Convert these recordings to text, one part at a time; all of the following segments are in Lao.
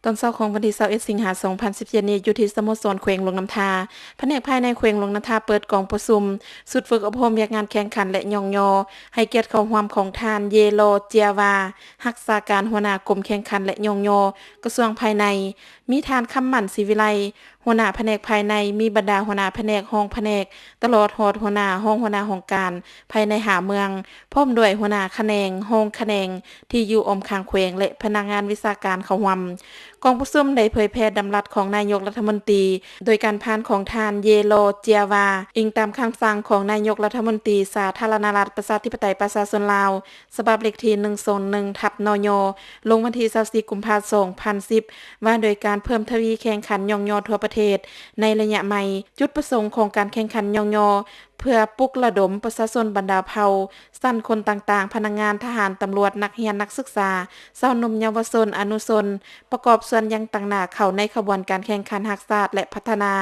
ຕອນເຊົ້າຂອງວັນທີຊາວເອັດ ສິງຫາ ສອງພັນສິບເຈັດນີ້ ຢູ່ທີ່ສະໂມສອນແຂວງຫຼວງນ້ຳທາ, ພະແນກພາຍໃນແຂວງຫຼວງນ້ຳທາເປີດກອງປະຊຸມຊຸດຝຶກອົບຮົມວຽກງານແຂ່ງຂັນ ແລະ ຍ້ອງຍໍ. ໃຫ້ກຽດເຂົ້າຮ່ວມຂອງທ່ານ ເຢລໍ ເຈຍວາ ຮັກສາການຫົວໜ້າກົມແຂ່ງຂັນ ແລະ ຍ້ອງຍໍ ກະຊວງພາຍໃນ, ມີທ່ານ ຄຳໝັ້ນ ສີວິໄລ ຫົວໜ້າພະແນກພາຍໃນ, ມີບັນດາຫົວໜ້າພະແນກ, ຮອງພະແນກ, ຕະຫຼອດຮອດຫົວໜ້າ, ຮອງຫົວໜ້າຫ້ອງການພາຍໃນຫ້າເມືອງ, ພ້ອມດ້ວຍຫົວໜ້າຂະແໜງ, ຮອງຂະແໜງທີ່ຢູ່ອ້ອມຂ້າງແຂວງ ແລະ ພະນັກງານວິຊາການເຂົ້າຮ່ວມ. ກອງປະຊຸມໄດ້ເຜີຍແຜ່ດຳລັດຂອງນາຍົກລັດຖະມົນຕີ ໂດຍການຜ່ານຂອງທ່ານ ເຢລໍ ເຈຍວາ ອີງຕາມຄຳສັ່ງຂອງນາຍົກລັດຖະມົນຕີສາທາລະນະລັດ ປະຊາທິປະໄຕ ປະຊາຊົນລາວ ສະບັບເລກທີ ໜຶ່ງສອງໜຶ່ງ ທັບ ນຍ ລົງວັນທີຊາວສີ່ ກຸມພາ ສອງພັນສິບ ວ່າໂດຍການເພີ່ມທະວີແຂ່ງຂັນຍ້ອງຍໍທົ່ວປະເທດໃນໄລຍະໃໝ່. ຈຸດປະສົງຂອງການແຂ່ງຂັນຍ້ອງຍໍ ເພື່ອປຸກລະດົມປະຊາຊົນບັນດາເຜົ່າ, ຊັ້ນຄົນຕ່າງໆ, ພະນັກງານ, ທະຫານ, ຕຳຫຼວດ, ນັກຮຽນ, ນັກສຶກສາ, ຊາວໜຸ່ມ, ເຍົາວະຊົນ, ອະນຸຊົນ, ປະກອບສ່ວນຢ່າງຕັ້ງໜ້າເຂົ້າໃນຂະບວນການແຂ່ງຂັນຮັກຊາດ ແລະ ພັດທະນາ,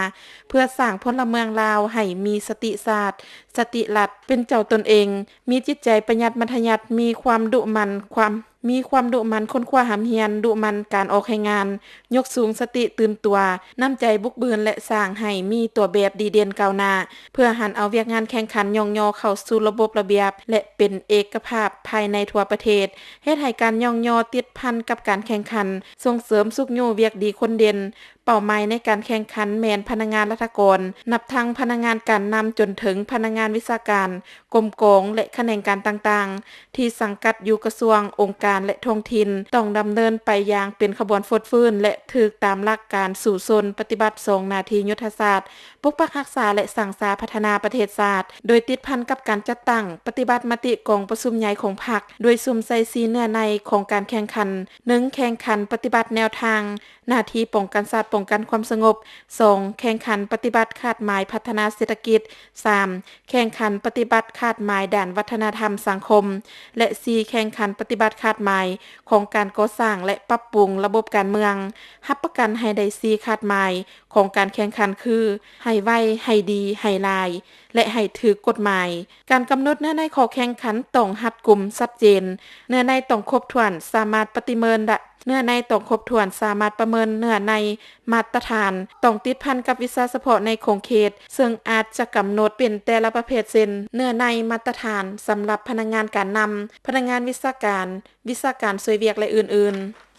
ເພື່ອສ້າງພົນລະເມືອງລາວໃຫ້ມີສະຕິຊາດ, ສະຕິລັດ, ເປັນເຈົ້າຕົນເອງ, ມີຈິດໃຈປະຢັດມັດທະຍັດ, ມີຄວາມດຸໝັ່ນ, ຄວາມ ມີຄວາມດຸໝັ່ນຄົ້ນຄວ້າຮ່ຳຮຽນ, ດຸໝັ່ນການອອກແຮງງານ, ຍົກສູງສະຕິຕື່ນຕົວ, ນ້ຳໃຈບຸກບືນ ແລະ ສ້າງໃຫ້ມີຕົວແບບດີເດັ່ນກ້າວໜ້າ, ເພື່ອຫັນເອົາວຽກງານແຂ່ງຂັນຍ້ອງຍໍເຂົ້າສູ່ລະບົບລະບຽບ ແລະ ເປັນເອກະພາບພາຍໃນທົ່ວປະເທດ, ເຮັດໃຫ້ການຍ້ອງຍໍຕິດພັນກັບການແຂ່ງຂັນ, ສົ່ງເສີມຊຸກຍູ້ວຽກດີຄົນເດັ່ນ. ເປົ້າໝາຍໃນການແຂ່ງຂັນແມ່ນພະນັກງານລັດຖະກອນ, ນັບທັງພະນັກງານການນຳຈົນເຖິງພະນັກງານວິຊາການ, ກົມກອງ ແລະ ຂະແໜງການຕ່າງໆ ທີ່ສັງກັດຢູ່ກະຊວງ, ອົງການ ແລະ ທ້ອງຖິ່ນ ຕ້ອງດຳເນີນໄປຢ່າງເປັນຂະບວນຟົດຟື້ນ ແລະ ຖືກຕາມຫຼັກການສູ້ຊົນປະຕິບັດສອງໜ້າທີ່ຍຸດທະສາດ, ປົກປັກຮັກສາ ແລະ ສ້າງສາພັດທະນາປະເທດຊາດ, ໂດຍຕິດພັນກັບການຈັດຕັ້ງປະຕິບັດມະຕິກອງປະຊຸມໃຫຍ່ຂອງພັກ, ໂດຍສຸມໃສ່ສີ່ເນື້ອໃນຂອງການແຂ່ງຂັນ, ໜຶ່ງ ແຂ່ງຂັນປະຕິບັດແນວທາງ ໜ້າທີ່ປ້ອງກັນຊາດ, ປ້ອງກັນຄວາມສະຫງົບ, ສອງ ແຂ່ງຂັນປະຕິບັດຄາດໝາຍພັດທະນາເສດຖະກິດ, ສາມ ແຂ່ງຂັນປະຕິບັດຄາດໝາຍດ້ານວັດທະນະທຳສັງຄົມ ແລະ ສີ່ ແຂ່ງຂັນປະຕິບັດຄາດໝາຍຂອງການກໍ່ສ້າງ ແລະ ປັບປຸງລະບົບການເມືອງ. ຮັບປະກັນໃຫ້ໄດ້ສີ່ຄາດໝາຍຂອງການແຂ່ງຂັນຄື ໃຫ້ໄວ, ໃຫ້ດີ, ໃຫ້ຫຼາຍ ແລະ ໃຫ້ຖືກກົດໝາຍ. ການກຳນົດເນື້ອໃນຂໍ້ແຂ່ງຂັນຕ້ອງຮັດກຸມ, ຊັດເຈນ, ເນື້ອໃນຕ້ອງຄົບຖ້ວນ, ສາມາດປະຕິເມີນໄດ້ ເນື້ອໃນຕ້ອງຄົບຖ້ວນ, ສາມາດປະເມີນເນື້ອໃນມາດຕະຖານ, ຕ້ອງຕິດພັນກັບວິຊາສະເພາະໃນຂົງເຂດ, ເຊິ່ງອາດຈະກຳນົດເປັນແຕ່ລະປະເພດ ເຊັ່ນ ເນື້ອໃນມາດຕະຖານສຳລັບພະນັກງານການນຳ, ພະນັກງານວິຊາການ, ວິຊາການຊ່ວຍວຽກ ແລະ ອື່ນໆ.